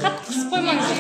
Қатты қысып қоймаңыздар.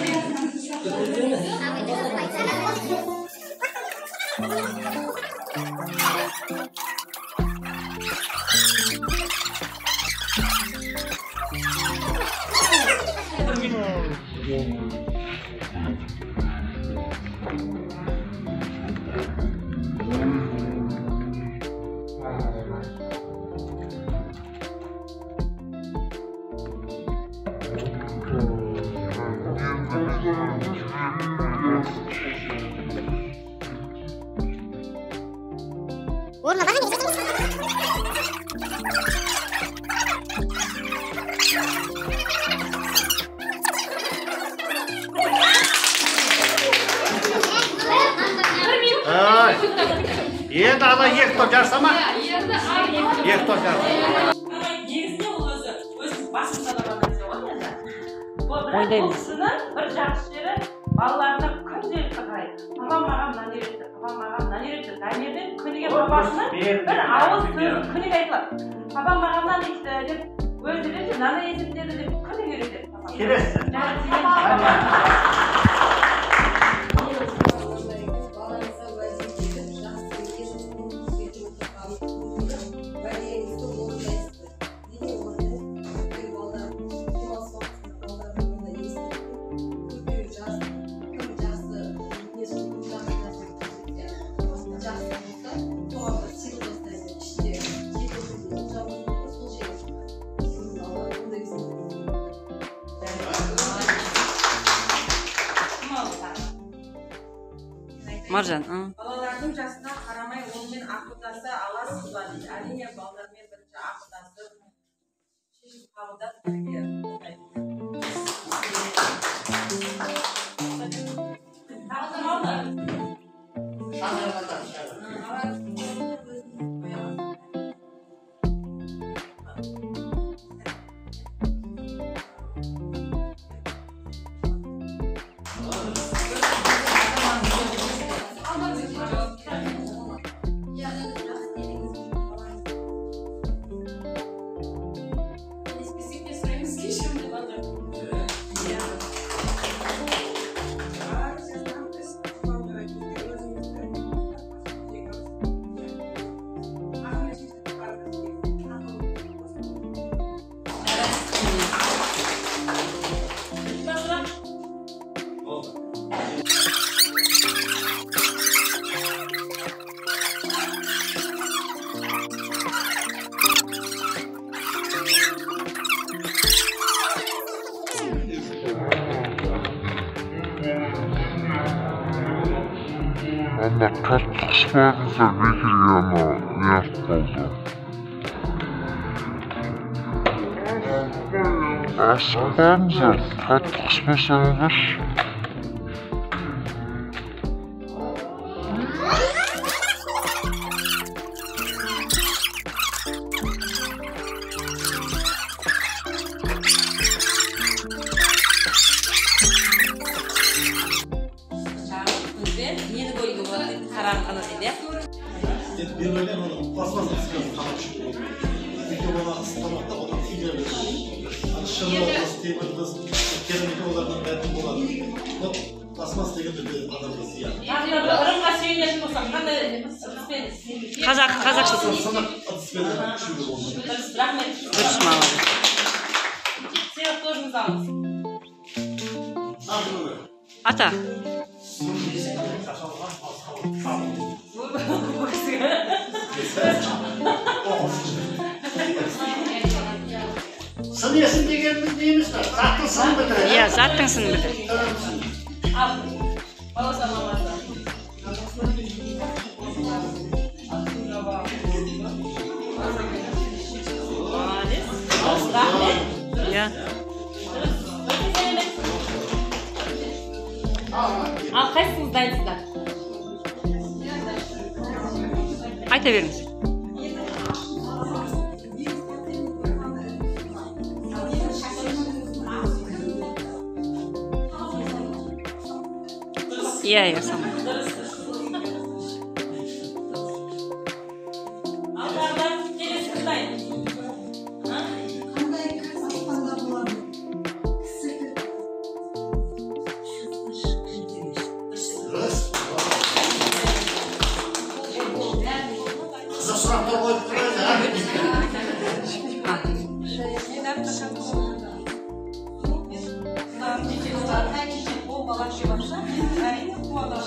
Енді ана екі топ жарыса ма? Екі топ жарыса. Негізінде ол өзі өзінің басында барған нәрсе ғой енді. Бірақ бұл кісінің бір жақсы жері балаларына күнделікті қарайды. Папам маған мынаны үйретті, папам маған мынаны үйретті. Дамирден күніге папасының бір ауыз сөзі күніге айтылады. Папам маған мынаны айтты деп, өзі де мынаны есептеді деп күніге үйретеді. Келесі. Маржан. Балалардың жасына қарамай онымен ақылдаса аласыз ба дейді. Әрине, балалармен бірінші ақылдасып, шешім қабылдап бірге қолдаймыз. Ана қатты қыспадыңыздар бекерге ана неғып қалды. Асықпадыңыздар, қатты қыспасаңыздаршы. Нені көруге болады дейді, қараңғыны дейді. Енді мен ойлаймын, оны пластмасс ыдыспен тамақ ішуге болмайды. Өйткені оны ыссы тамақта одан химия береді. Ана шыны ыдыс, темір ыдыс, керамика олардан мәтін болады. Но пластмасс деген өте адамға зиян. Ырымға сүйенетін болсақ, қандай ыдыспен? Қазақша сынық ыдыспен ішуге болмайды. Дұрыс, рахмет. Дұрыс, молодец. Сыйлықты өзіңіз алыңыз. Ата. Сын есім дегеніміз не емес пе? Заттың сынын бітіреді. Иә, заттың сынын бітіреді. Ал, балауса мамасы. Молодец. Рахмет. Иә. Ал қайсыңыз дайынсыздар? Айта беріңіз. Иә, иә, самай. Ал тағы да келесі кім дайын? Мен әрқашан ол бала келіп жатса, әрине қуанамын.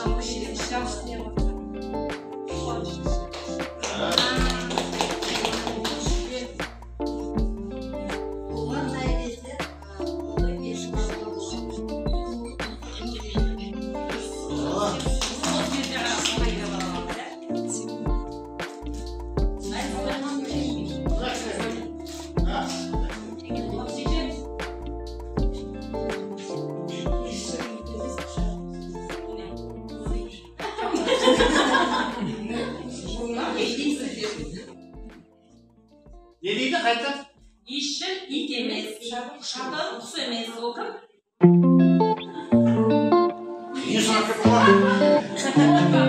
Не дейді қайта? Иісшіл ит емес, ұшатын құс емес, ол кім? Не сұрақ келіп қалады?